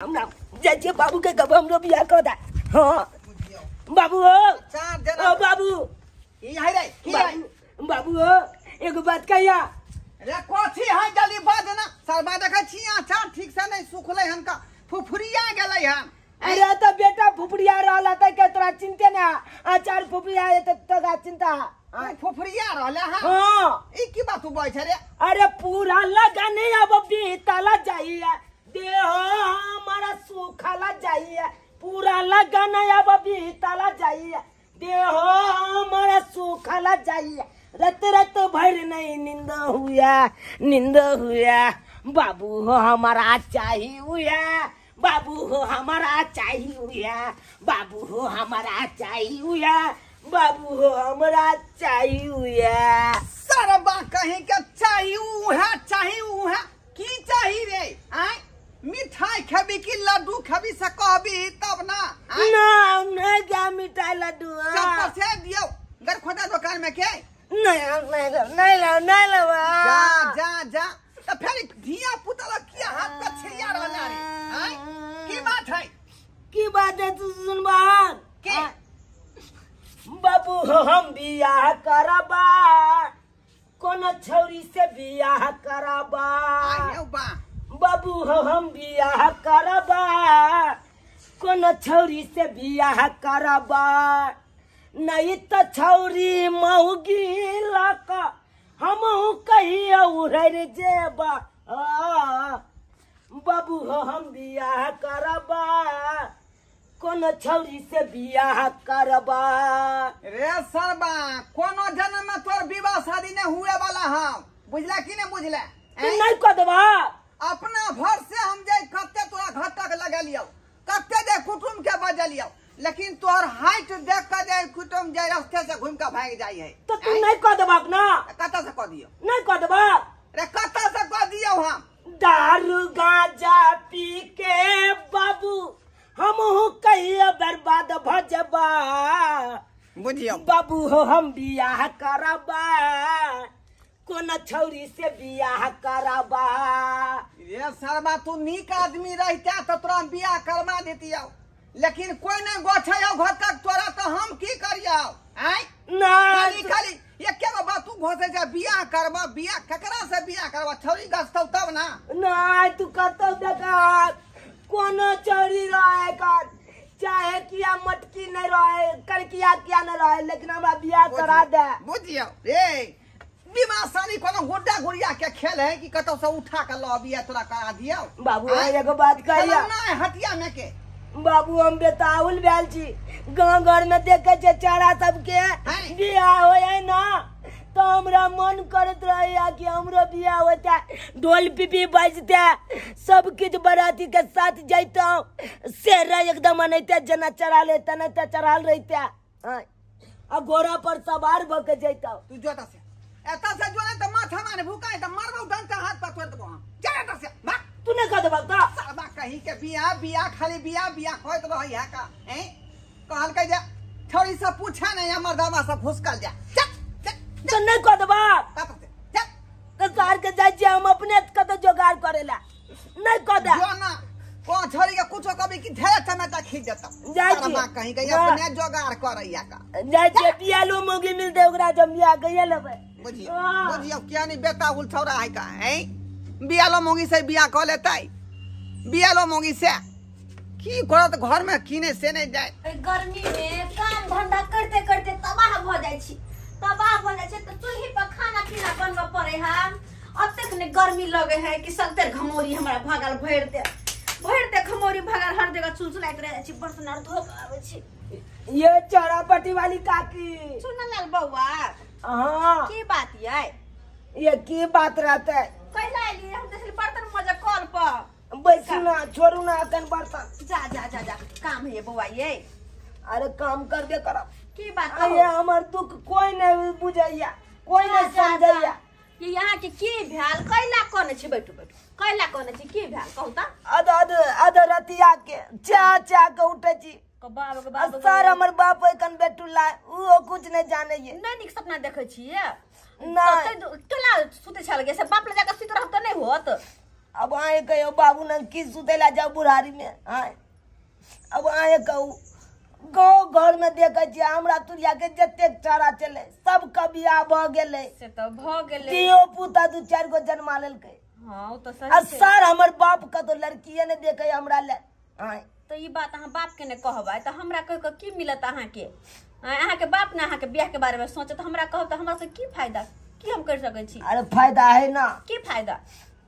हमरा जाइ छियै बाबू के कहबै हमरो बियाह कऽ दे। हाँ बाबू हो, ओ बाबू ई है रे की है बाबू हो, एगो बात कहिया रे। कथी है जल्दी बाज ना सरबा। देखै छी अचार ठीक से नहीं सुखलै हन का फुफुरिया गेलै हन। अरे तो बेटा फुफुरिया रहल त के तोरा चिंते ना, अचार फुफुरिया है त तोरा चिंता फुफुरिया रहले। हां हां ई की बात तू बजै रे? अरे पूरा लगने अब बीतला जाइए, देह हमारा सुखला जाइए, पूरा लगन अब बीतला जाइए, देह हमारा सुखला जाइए, रत रत भर नहीं नींद हुआ, नींद हुआ, बाबू हो हमारा चाहिए हुआ, बाबू हो हमारा चाहिए हुआ, बाबू हो हमारा चाहिए हुआ, बाबू हो हमारा चाहिए हुआ। सरबा कहीं के चाहिए हुआ, चाहिए हुआ की चाहिए रे? आय मिठाई खेबी की लड्डू खेबी से कहबी तब ना। ना नहीं क्या मिठाई लड्डू चप्पल से दियो घर खोदा दुकान में के नहीं नहीं नहीं नहीं लवा। जा जा जा तो फिर धिया पुतला किया हाथ पे छिड़िया रहला रे। आय की बात है? की बात है तू सुनबा के? बाबू हो हम बियाह करबा, कोनो छौरी से बियाह करबा। बाबू हो हम बियाह करबा, कोनो छौरी से बियाह करबा, नहीं तो छौरी मौगी लक हमहू कहियो उड़र जेबा। बाबू हो हम बियाह करबा, कोनो छौरी से बियाह करबा। रे सरबा कोनो जन्म में तोर विवाह शादी नहीं हुए वाला हम, बुझला कि नहीं बुझला? नहीं कह देबा। अपना भर से हम जाए कते तोरा घर तक लगा लियो, कते जे कुटुम के बजलियो, लेकिन तोहर हाइट देख के जाए कुटुम जाए रास्ते से घूम के भाग जाई है। तो तू नहीं कह देबा ना? कता से कह दियो? नहीं कह देबा रे, कता से कह दियो हम? दारू गांजा पी के बाबू हमहू कहियो बर्बाद भ जबा, बुझियो। बाबू हो हम बियाह करबा, कोनो छौरी से बियाह करबा। रे सरबा तू नीक आदमी रहता तो तोरा बियाह करवा देतियौ, लेकिन कोई नहीं गोछै घर तक तोरा तो हम की करियौ? आय ना खाली खाली एके गो बात तू घोसै छै बियाह करबा, बियाह ककरा से बियाह करबा? छौरी गछतौ तब ना। ना तू कतौ देखा कोनो छौरी रहे कर, चाहे किया मटकी नहीं रहे, करकिया किया नहीं रहे, लेकिन हमरा बियाह करा दे। बुझियौ रे विवाह शादी कोनो गुड्डा गुड़िया के खेल है कि कतौ से उठा के ल बियाह तोरा करा दियौ? बाबू एगो बात कहिया ना हटिया में के बाबू हम बेताउल भेल छी, गाँव घर में देखे छे चारा सबके बियाह होय ना तो हमरा मन करत रहे कि हमरो बियाह होता, ढोल पिपी बजते, सब किछ बराती के साथ जैतौं, शेर एकदम अनैते जेना चढ़ाल तेनाते चढ़ाल रहते, आ घोड़ा पर सवार भ के जैतौं। तू जो एतऽ से, एतऽ से जो त माथा माने भूकाय त मारबौ डंटा हाथ पर तोड़ देबौ हम। जा एतऽ से भाग। तू नहीं कह देबा त सरबा कहीं के बियाह बियाह खाली बियाह बियाह होइत रहै है का? हैं कहलकै जे छौरी से पूछा नहीं हमर दामा से घुसकल जा। चल तो नहीं कह देबा तो शहर के जाइ छियै हम अपने कतौ जोगाड़ करेला। नहीं कह दे जो ना को छौरी के कुछो कभी कि ढेर टमाटर खींच देतौ। जाइ छी सरबा कहीं के अपने जोगाड़ करैया का। जाइ छियै बियालो मौगी मिलतै ओकरा जब बियाह कइये लेबै। बुझियो बुझियो किया नहीं बेटा उल छौरा है का? हैं बियालो मोगी से बियाह कऽ लेतै, बियालो मोगी से की करत घर में किने से नहीं जाए। गर्मी में काम धंधा करते करते तबाह भ जाइ छी, तबाह भ जाइ छै त चूल्ही पर खाना पीना बनबऽ पड़े है। अतेक ने गर्मी लगे है कि सगतर घमौरी हमरा भगल भरि दे, भरि दे घमौरी भगल हर जगह चुलचुलाइत रह जाइ छी। बर्तन आर धो के आबै छी। ये चौरापट्टी वाली काकी सुनलाल बौआ। हां की बात यै? ये की बात रहते? कैला एलियै हम देखली बर्तन मजे कल पर बैसू ना, छोड़ू ना अखन बर्तन। जा जा जा जा काम है बौआ ये। अरे काम करबे करब। की बात? ये हमर दुख कोई नहीं बुझैया, कोई नहीं समझैया। ये यहाँ के की भेल? कैला कोने छी? बैठू बैठू। कैला कोने छी? की भेल कहू त? अध अध अध रतिया के चा चा के उठै छी। बाप सर हमर बाप एखन बेटुला उ कुछ नहीं जाने ये। नहीं नीक सपना देखै छियै ना। केला सुतै छल गे से बाप ले जाके सुति रहब त नहीं होत। अब आए कहियो बाबू नंग की सुतेला जाओ बुढ़ारी में आए। अब आए कहू गाँव घर में देखे छियै हमरा तुरिया के जतेक चारा चले सबके बियाह भऽ गेलै। से तऽ भऽ गेलै। धियो पुता दू चारि गो जन्मा लेलकै। हाँ, ओ तऽ सही आ छै। सर हमर बाप कतौ लड़किए ने देखे हमरा ले आए। तऽ ई बात अहाँ बाप के ने कहबै तऽ हमरा कहि कऽ की मिलत अहाँके? अहाँके बाप ने अहाँके बियाह के बारे में सोचत, हमरा कहब तऽ हमरा से की फायदा, की हम कर सकै छी? अरे फायदा है ना। की फायदा?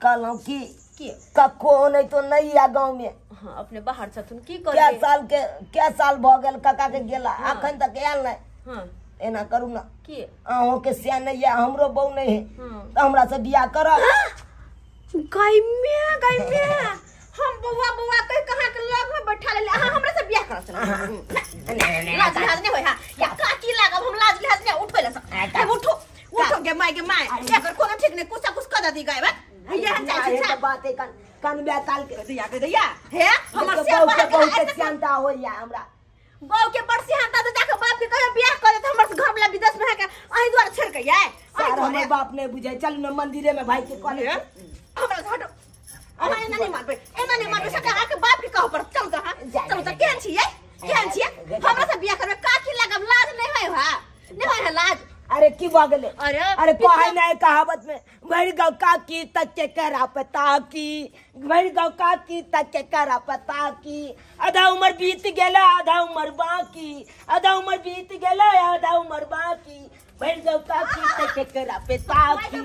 कहलहुँ की की कक्को नहीं तो नहीं या गाँव में। हाँ, अपने बाहर छथुन की क्या करबै? साल के क्या साल भऽ गेल काका के गेला। हाँ। अखन तक आयल नहीं। हाँ। एना करू ना की अहों के सिया नहीं है हमरो बहू नहीं है। हाँ। तो हमरा से बियाह करब। गई में हम बउआ बउआ कह कहाँ के लग में बैठा ले, अहाँ हमरा से बियाह करब? लाज लिहाज नहीं होय। हां या काकी लागब हम, लाज लिहाज नहीं उठो ले सब। उठो उठो गे माय गे my, एकर कोनो ठीक नहीं, कुछ कुछ कर दी गाय बा। ये हम चाहे छी बात है कन कन बियाह काल के दैया के दैया हे हमर से बहू के बहुत सियांता होइया हमरा। बहू के बड़ सियांता तो जाके बाप के कहियो बियाह कर दे, हमर घर वाला विदेश में है के अही द्वार छोड़ के आए। सर हमर बाप नहीं बुझे, चल न मंदिरे में भाई के कहले हमरा हटो। अहाँ एना नहीं मारबै, एना नहीं मारबै, सबटा अहाँके बाप के कहऽ पड़त। चलू तऽ अहाँ चलू तऽ। केहन छियै केहन छियै हमरा से बियाह करबै? काकी लागब, लाज नहीं होय हा, नहीं होय है लाज? अरे की भऽ गेलै? अरे अरे कहै नहीं कहावत में भरि गाँव काकी तक के करा पता की, भरि गाँव काकी तक के करा पता की, आधा उम्र बीत गेलै आधा उम्र बाकी, आधा उम्र बीत गेलै आधा उम्र बाकी, भरि गाँव काकी तक के करा पता की।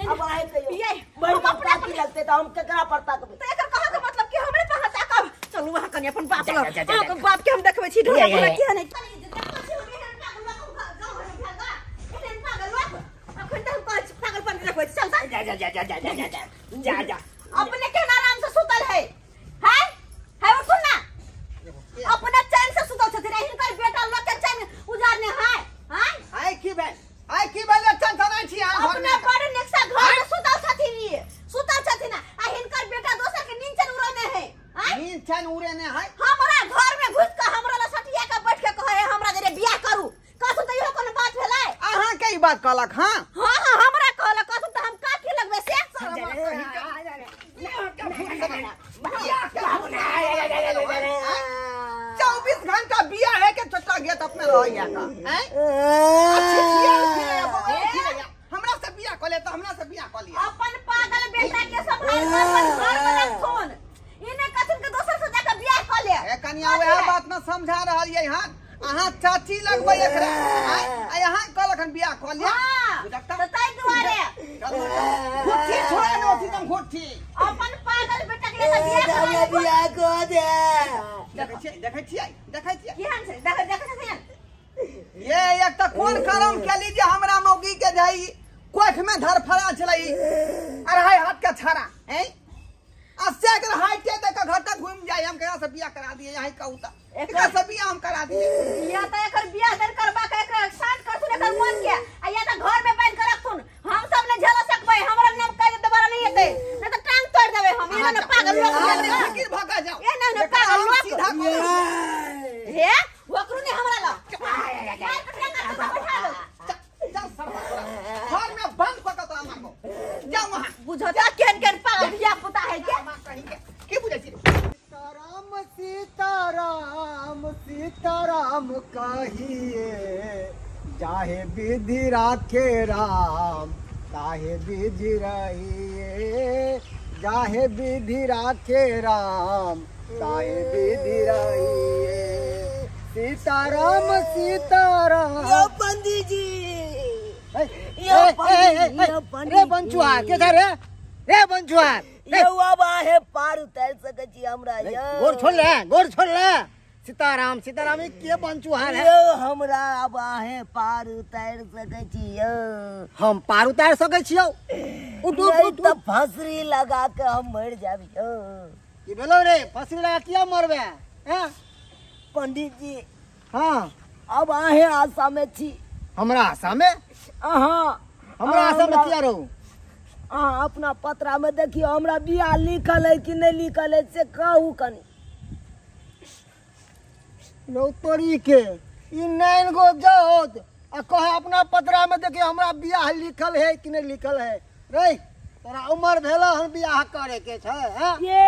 अब आए कहियो भरि गाँव काकी लगतै तऽ हम केकरा पर तकबै? तऽ एकर कहऽ के मतलब कि हमरे पर ताकब? चलू अहाँ कनि अपन बाप लग, अहाँके बाप के हम देखबै छी ढोला भोला केहन है। जा जा जा जा जा जा जा जा अपने के आराम से सुतल है है है उठू ना, अपने चैन से सुतल छथिन, हिनकर बेटा लोग के चैन उजारने है। हां आइ की भेल, आइ की भेल? चैन से नहीं छी अहाँ घर में, अपने बड़ नेक्सा घर में सुतल छथिन, ई सुतल छथिन आ हिनकर बेटा दोसर के नींद चैन उड़ने है। हां नींद चैन उड़ने है। हमरा घर में घुस के हमरा ला सटिया के बैठ के कहे हमरा जरे बियाह करू, कसम त इहो कोनो बात भेलै? अहाँ के ई बात कहलक? हां हां हां हमरा कहलक। कसम त हम काकी लगबै से चौबीस घंटा बियाह है के छोटा गेट अपने रहैया का हैं? हमरा से बियाह क ले त हमरा से बियाह क लिया। अपन पागल बेटा के संभाल के अपन घर में रखथुन, इने कथन के दोसर से जाके बियाह क ले। ए कनिया वएह बात न समझा रहल यै। हां अहाँ चाची लगबै एकरा आ अहाँ कहलक हन बियाह क लिया। हां त तै दुआरे घुट्ठी छोड़ा न ओथी तम घुट्ठी। अपन पागल बेटा के बियाह बियाह क दे। देखै छियै देखै छियै देखै छियै केहन छै? देखै देखै छथिन ये एक त कोन करम के लीजे हमरा मौगी के जाई कोख में धरफड़ा छलै अढ़ाई हाथ के छाड़ा हैं आ से एकर हाइट के देख घर तक घूम जाय। हम केकरा से बियाह करा दिए यही कहू त एकरा से बियाह हम करा दिए। या त एकर बियाह दर करबा के एकरा शांत करथुन एकर मन के, आ या त घर में बांध के रखथुन। हम सब ने झेल सकबै, हमरा नाम कह दे दोबारा नहीं हेतै, नहीं त टांग तोड़ देबै हम। एना ने पागल लोक फिकिर भ के जाओ, एना ने पागल लोक सीधा करू हे ओकरो ने हमरा ल चल सब घर में बंद क के तोरा मारबो। जाओ वहां बुझता केहन केहन पागल धिया पुता है के की बुझै छी? सीताराम सीताराम सीताराम कहिए जाहे विधि राखे राम ताहे विधि रहिए, जाहे विधि राखे राम ताहे विधि रहिए। सीताराम सीताराम। यो पंडित जी, यो पंडित रे बंचुआ के रे रे बंचुआ यो अब आहे पार उतार सकै छी हमरा। यो गोर छोड़ ले, गोर छोड़ ले। सीताराम सीताराम ई के बंचुहार है? यो हमरा अब आहे पार उतार सकै छी। यो हम पार उतार सकै छियौ? उठ उठ नहीं उठ त फांसरी लगा के हम मर जाब। यो की भेलौ रे? फांसरी लगा किया मरबे हैं? पंडित जी हां अब आहे आशा में छी। हमरा आशा में? अहाँ हमरा आशा में किया रहू? अहाँ अपना पत्रा में देखियो हमरा बियाह लिखल है कि नहीं लिखल है से कहू कनी। रौ तोरी के ई नैन गो जाओत आ कहे अपना पत्रा में देखियो हमरा बियाह लिखल है कि नहीं लिखल है। रे तोरा उमर भेलो हन बियाह करे के छै हैं? ये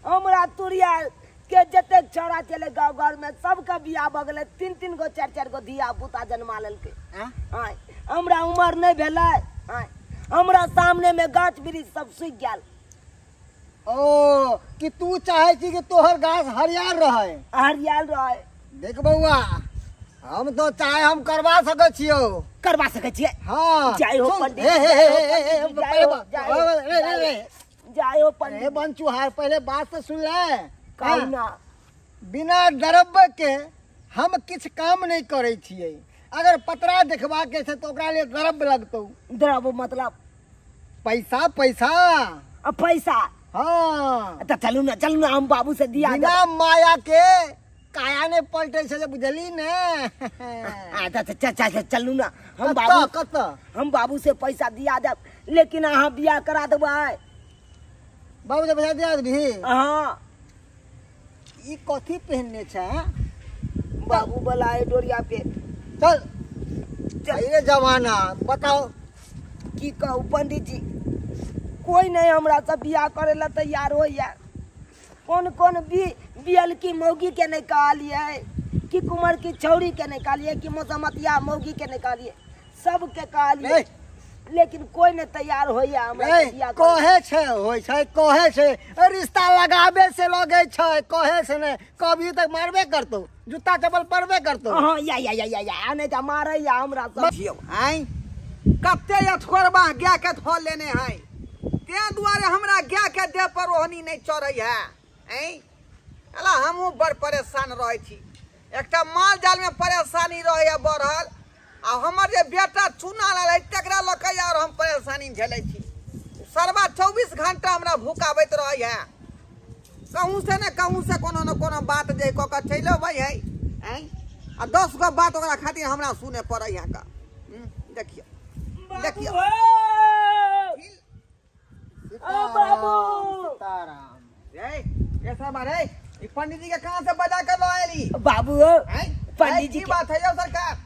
हमरा तुरिया के जतेक छौड़ा छलै गाँव घर में सबके बियाह भऽ गेलै, 3-3 गो 4-4 गो धिया पुता जन्मा लेलकै। आँय हमरा उमर नहि भेलै। आँय हमरा सामने में गाछ वृक्ष सब सूखि गेल। ओ कि तू चाहे छी कि तोहर गाछ हरियर रहे? हरियर रहे। देख बौआ हम तो चाहे हम करवा सकै छियौ। करवा सकै छियै? हाँ। जय हो पंडित, जय हो पंडित। बनचुहार पहले बात तो सुन ले। कहू ना। बिना द्रव्य के हम किछ काम नहीं करै छियै। अगर पतरा देखबा के छै तो ओकरा लिए द्रव्य लगतौ। द्रव्य मतलब? पैसा। पैसा पैसा। हाँ तो चलू ना, चलू ना हम बाबू से दिया। बिना माया के काया ने पलटे छै बुझली ने। चलू ना हम बाबू कत हम बाबू से पैसा दिया देब, लेकिन अहाँ बियाह करा देबै। बाबू से पैसा दिया देबही? हाँ। ई कथी पहनने छै बाबू वाला है डोरिया पे। चल चल जमाना बताओ की कहू पंडित जी, कोई नहीं हमरा से बियाह करे ला तैयार होइया। कौन कौन बियल की मौगी के नहीं कहलिए, कि कुमार की छौड़ी के नहीं कहलिए, कि मोसमतिया मौगी के नहीं कहलिए, सबके कहलिए, लेकिन कोई नहीं तैयार होइया हमरा बियाह। कहे छै होय छै, कहे छै रिश्ता लगाबे से लगे छै, कहे से नहीं कभी तक मारबे करतो, जूता चप्पल पड़बे करतो। हां या या या या या नहीं त मारे या हमरा सब। आइ कते अथोरबा गाय के धो लेने है, ते दुआरे हमरा गाय के देह पर ओहनी नहीं चढ़ै है। ऐं अला हमहूँ बड़ परेशान रहै छी। एकटा माल जाल में परेशानी रहैया बढ़ल, आ हमर जे बेटा चुना लाल है तकरा लऽ के और हम परेशानी झेलै छी। सरबा 24 घंटा हमरा भूकाबैत रहै है, कहूँ से ने कहूँ से कोनो न कोनो बात जे कऽ के चलि अबै है। ऐं आ 10 गो बात ओकरा खातिर हमरा सुने पड़ै है। का देखियौ देखियौ बाबू सीताराम। रे ऐसा बात है, ई पंडित जी के कहां से बजा कर लो आएली बाबू? पंडित जी की बात है यौ सरकार,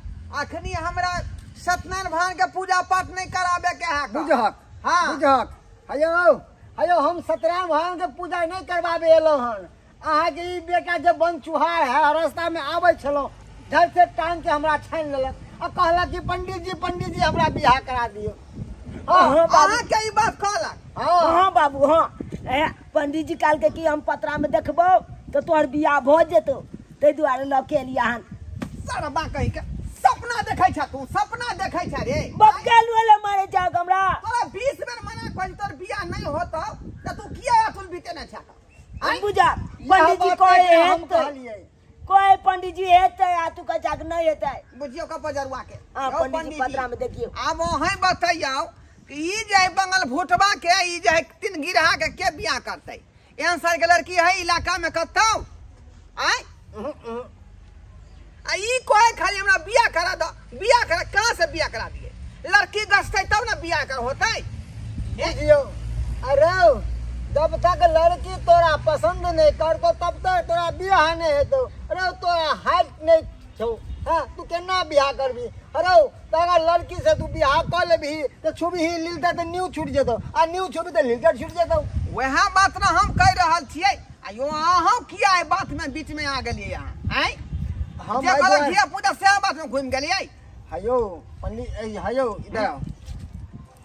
अखनी हमरा सत्यनारायण भगवान के पूजा पाठ नहीं कराबे के है। बुझहक? हां बुझहक। हयो हयो हम सत्यनारायण भगवान के पूजा नहीं करवाबे एलो हन। अहाँ के ई बेटा जे बनचुहार है रास्ता में आबै छलो, धर से टांग के हमरा छानि लेलक आ कहलक कि पंडित जी पंडित जी हमरा बियाह करा दियो। हां अहाँ के ई बात कहलक? हाँ बाबू हाँ। पंडित जी कहलकै कि हम पतरा में देखबो तो तोहर बियाह भऽ जेतौ, ताहि दुआरे लऽ के एलियै हन। सरबा कहि के सपना देखै छ तू, सपना देखै छ रे। बक्कल वाला मारे जाग हमरा। तोरा 20 बेर मना कहि तोर बियाह नहीं होतौ त तू किया अतुल बीते न छ? हम बुझा पंडित जी कहे हम कहलियै, कोई पंडित जी हेतै आ तू कह जाग नहीं हेतै। बुझियौ का पजरुआ के। हां पंडित जी पतरा में देखियौ। आब अहीं बतैयौ कि ई जे बंगल भुटबा के ई जे तीन गिरहा के के बियाह करतै? एहन साल के लड़की है इलाका में कतौ? आय आ ई कहे खाली हमरा बियाह करा दो, बियाह करा, कहाँ से बियाह करा दिए? लड़की गछतै तब ना बियाह कर होतै। बुझियौ अरे जब तक लड़की तोरा पसंद नहीं करतो तब तक तोरा बियाह नहीं हेतौ। अरे तोरा हाइट नहीं छौ, हाँ तू केना बियाह करबी? अरे तोरा लड़की से तू बियाह कर लेबही तो छुबही लीलता तो न्यू छूट जेतौ, आ न्यू छुबी तो लीलता छूट जेतौ। वएह बात ना हम कहि रहल छियै। आयो अहाँ किया एहि बात में बीच में आ गेलियै अहाँ? आँय हम जे कहलक धिया पुता सएह बात में घुमि गेलियै। हयो पंडित हयो इधर आओ।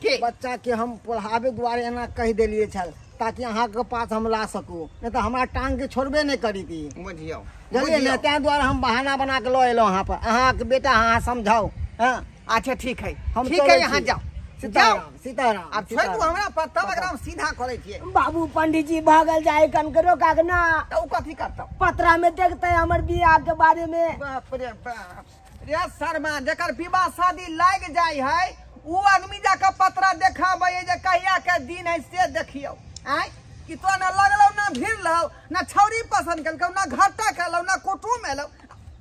के बच्चा के हम पढ़ाबे दुआरे एना कहि देलियै छल ताकि अहाँ के पास हम ला सकू, नहीं तो हमारा टांग के छोड़बे नहीं करी थी। बुझियौ बुझलियै ने, ताहि दुआरे हम बहाना बना के लऽ एलहुँ अहाँ पर। अहाँ के बेटा अहाँ समझाउ। हाँ अच्छा ठीक है, हम ठीक है, यहाँ जाओ। सीताराम सीताराम। अब छोड़ दू हमरा पर तब एकरा हम सीधा करै छियै। बाबू पंडित जी भागल जाय कन के रोका के ना त उ कथी करतौ? पतरा में देखते हमर बियाह के बारे में। बाप रे बाप रे शर्मा, जकर विवाह शादी लाग जाय है उ आदमी जाके पतरा देखाबै जे कहिया के दिन है से देखियौ। आँय कि तो ना लगलौ ना भिड़लौ ना छौरी पसंद केलकौ ना घाटा केलौ ना कुटुम एलौ,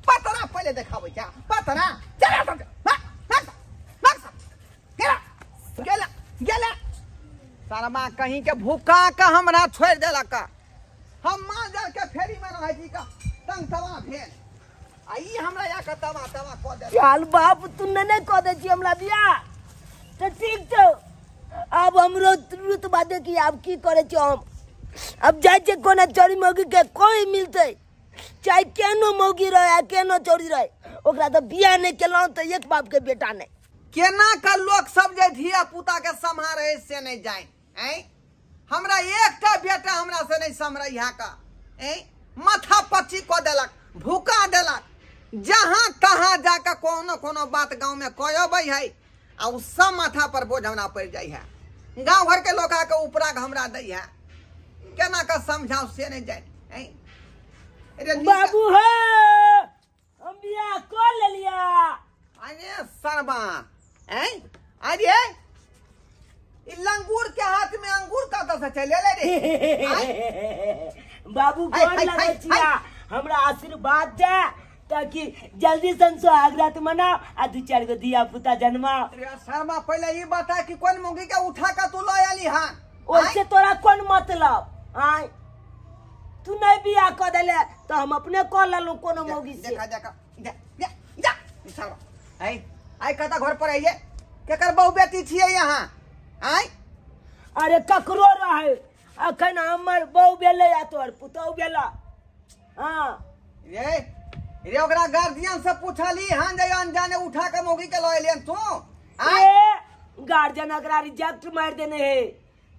पतरा पहिले देखाबै छै। पतरा चला गेला गेला शर्मा कहीं के भूखा के हमरा छोड़ि देलक। हम माल जाल के फेरी में रहै छी का तंग तवा भेल आ ई हमरा या के तवा तवा कऽ देलक। चल बाप तू ने नहीं कऽ दै छी हमरा बियाह तऽ ठीक छौ। अब हमरो रुतबा देखी आब की करे छी हम। अब जाइ छियै कोना चोरी मौगी के कोई मिलतै, चाहे केनो मौगी रहे आ केनो चोरी रहे, ओकरा तऽ बियाह नहि केलहुँ तऽ एक बाप के बेटा नहि। केना का लोक सब जे धिया पुता के सम्हारे से नहीं जाए। हमरा एकटा बेटा हमरा से नहीं सम्हरै है का, माथा पच्ची कऽ देलक, भूका देलक, जहाँ तहाँ जाके कोनो कोनो बात गाँव में कहबै है आ उ सब माथा पर बोझ हमरा पड़ जाइ है। गाँव घर के लोग आके उपरा के हमरा दै है, केना का समझाओ से नहीं जाए। बाबू हे हम बियाह कर लेलिया। अरे सरबा अरे ई लंगूर के हाथ में अंगूर कतऽ से चलि एलै रे? बाबू गोर लगै छिया, हमरा आशीर्वाद दे ताकि जल्दी सन सुहाग रात मनाओ आ दू चार गो धिया पुता जन्माओ। अरे शर्मा पहले ई बता कि कोन मुंगी के उठा के तू लऽ एली हन? ओइसे तोरा कोन मतलब? आय तू नहीं बियाह कऽ देले तो हम अपने कऽ लेलहुँ कोनो मौगी से। देखा देखा जा जा जा शर्मा आई आई कता घर पर आइए, केकर बहु बेटी छियै यहाँ? आय अरे ककरो रहे, अखन हमर बहु भेलै आ तोहर पुतहु भेला। हाँ रे रे ओकरा गार्जियन से पूछली हन जे अनजाने उठा के मौगी के लऽ एलियन तू? ए गार्जियन अकरा रिजेक्ट मार देने है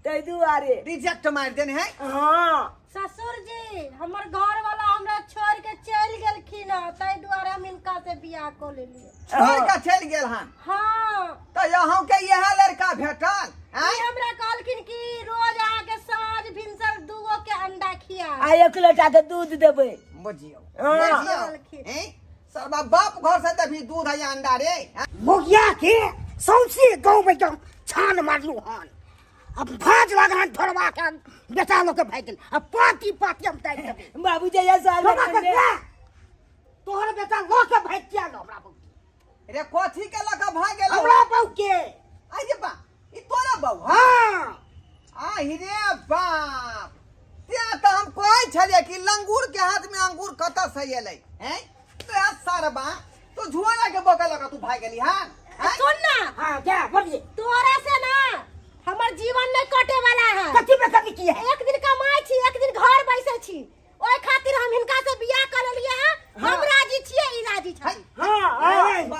तै दुआरे रिजेक्ट मार देने है। हाँ ससुर जी हमर घर वाला हमरा छोड़ के चल गेलखिन हन, तै दुआरे हम इनका से बियाह क लेलिए। छोड़ के चल गेल हन? हाँ। तो यहाँ के यह लड़का भेटल? हमरा कहलखिन कि रोज आके साँझ भिनसर दूगो के अंडा खिया आ एक लोटा के दूध देबै। बुझियौ बुझियौ सरबा बाप घर से देबी दूध है अंडा रे। मोगिया के सौंसे गाँव में एकदम छान मारलू हन, अब भाज लागल हन थोड़वा के बेटा लोग के भाग गेल, अब पाती पाती हम ताकि देबै। बाबू जइया साल तोहर बेटा लऽ के भागि किया गेल हमरा बहु के? रे कथी के लऽ के भागि गेल हमरा बहु के? आइ रे बा ई तोरा बहु? हाँ। आहि रे बाप, तें तऽ हम कहै छलियै कि लंगूर के हाथ में अंगूर कतऽ से एलै हैं? तो सरबा तू झुआरा के बगल लगा तू भागि गेली हन? सुन ना। हाँ क्या बोलिए? तोरा से ना हमर जीवन नहीं कटे वाला है। कथी में कमी की है? एक दिन कमाई छी एक दिन घर बैसे छी, ओइ खातिर हम हिनका से बियाह कर लेलिए हन। हम राजी छियै ई राजी छै। हां हां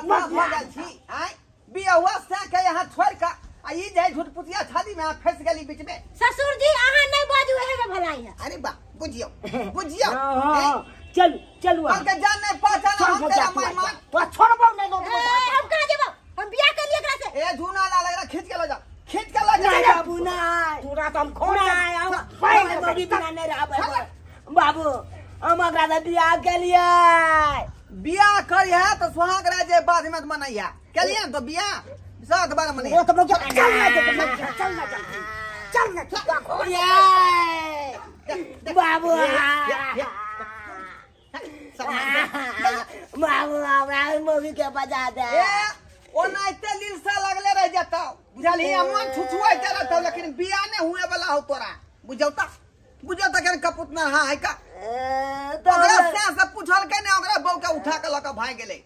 भऽ गेल छी। आय बियाह से के यहाँ छोड़ के आ ई जाय झुटपुतिया छादी में फंस गेली बीच में। ससुर जी अहाँ नहीं बाजू एहे में भलाई है। अरे बा बुझियो बुझियो। हां चल चलू हम के जान नहीं पहचान हम तेरा मेहमान तो छोड़बो नहीं लोग। हम कहां जेबो, हम बियाह कर लिए एकरा से। ए झूना लाल एकरा खींच के ल जा, खींच के ल जा। नहीं बाबू नहीं, तोरा तो हम खोल नहीं, हम मौगी बिना नहीं रहबै बाबू। हम ओकरा से बियाह केलियै। बियाह करिहे तो सुहाग रात बाद में मनैया केलियै तो बियाह सात बार मनैया। ओ तो मौगी चल ना चल ना चल ना चल ये बाबू बाबू हमरा मौगी के बजा दे। ओनाहिते लीलसा लगले रह जतौ बुझलही, मन छुछुआइते रहतौ लेकिन बियाह नहीं हुए वाला हो तोरा। बुझौ त बुझौ त केहन कपूत ना हा है का? ओकरा से से पूछल के ने ओकरा बहू के उठा के लऽ के भागि गेलै।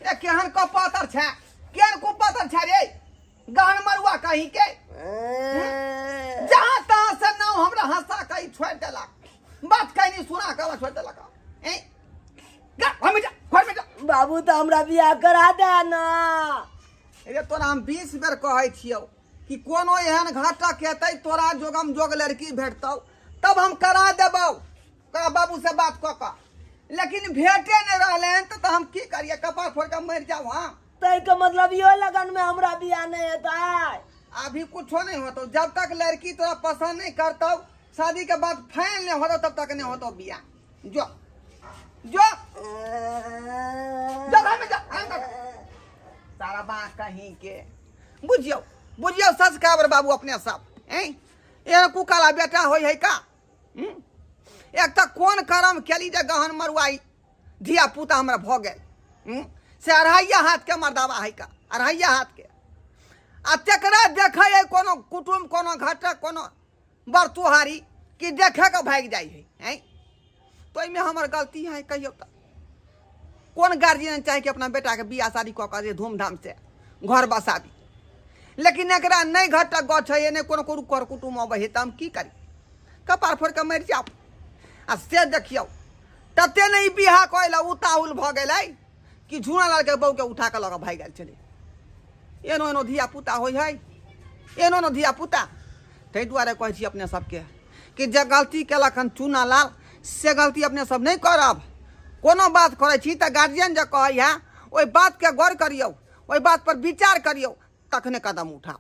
रे केहन कपातर छै, केहन कुपातर छै रे गहन मरुआ कहीं के, जहाँ तहाँ से नाव हमरा हंसा के ई छोड़ि देलक, बात कहीं सुना के छोड़ि देलक। ए जा घर में जा, घर में जा। बाबू तो हमरा बियाह करा दे ना। अरे तोरा हम 20 बेर कहै छियौ कि कोनो एहन घाटक हेतै तोरा जोगम जोग लड़की भेटतौ तब हम करा देबौ, ओकरा बाबू से बात कऽ कऽ, लेकिन भेटे नहीं रहलै हन तऽ हम की करियै, कपार फोड़ के मरि जाउ। हाँ तै के मतलब इहो लगन में हमरा बियाह नहीं हेतै? अभी कुछो नहीं होतौ, जब तक लड़की तोरा पसंद नहीं करतौ, शादी के बाद फाइनल नहीं होतौ तब तक नहीं होतौ बियाह। जो जो जो घर में जा, सारा बात कहीं के बुझियौ बुझियौ सच काबर बाबू अपने सब हैं एहन कुकाला बेटा होइ है का? एक तऽ कोन करम केली जे गहन मरुआई धिया पुता हमरा भऽ गेल से अढ़ाइया हाथ के मर्दावा है का, अढ़ाइया हाथ के। आ तेकरा देखै है कोनो कुटुम्ब कोनो घटक कोनो बरतुहारी कि देखे के भागि जाइ है हैं? तो एहिमे हमर गलती है कहियौ तऽ? कोन गार्जियन चाहे कि अपना बेटा के बियाह शादी कऽ के धूमधाम से घर बसाबी, लेकिन एकरा नहि घटक गछ है, नहि कोनो कोनो कर कुटुम अबै है, तऽ हम की करी, कपार फोड़ि कऽ मरि जाउ। आ से देखियौ तते ने ई बियाह कऽ लए उताहुल भऽ गेलै कि झूना लालके बहूके उठा कऽ लऽ कऽ भागि गेल छलै। एनो एनो धिया पुता होइ है, एनो एनो धिया पुता। ताहि दुआरे कहै छी अपने सबके कि जे गलती केलक हन चूना लाल से गलती अपने सब नहि करब। कोनो बात करै छी तऽ गार्जियन जे कहै है ओहि बातके गौर करियौ, ओहि बात पर विचार करियौ, तखने कदम उठाउ।